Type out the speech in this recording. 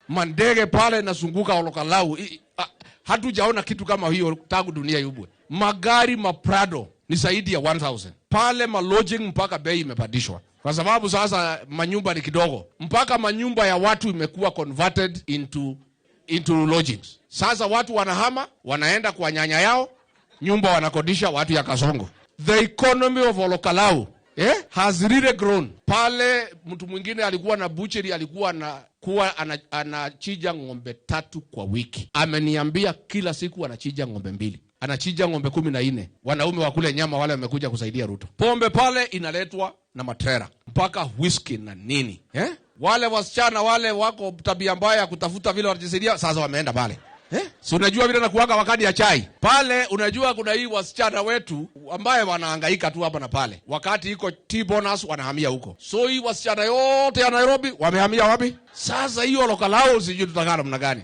Mandege pale nazunguka Olokalau. Hatujaona kitu kama hiyo tangu dunia iubwe. Magari maprado ni zaidi ya 1000 pale, malodging mpaka bei imepandishwa kwa sababu sasa manyumba ni kidogo, mpaka manyumba ya watu imekuwa converted into lodgings. Sasa watu wanahama, wanaenda kwa nyanya yao, nyumba wanakodisha watu ya Kasongo. The economy of Olokalau has really grown. Pale mtu mwingine alikuwa na butchery, alikuwa na kuwa anachija ng'ombe 3 kwa wiki. Ameniambia kila siku anachija ng'ombe 2. Anachija ng'ombe 14. Wanaume wa kule nyama wale wamekuja kusaidia Ruto. Pombe pale inaletwa na matrera mpaka whisky na nini. Wale wasichana wale wako tabia mbaya kutafuta vile wanajisaidia, sasa wameenda pale. Si unajua vile nakuaga wakati ya chai pale, unajua kuna hii wasichana wetu ambaye wanahangaika tu hapa na pale, wakati iko tea bonus wanahamia huko. So hii wasichana yote ya Nairobi wamehamia wapi? Sasa hiyo Olokalau sijui tutakaa namna gani.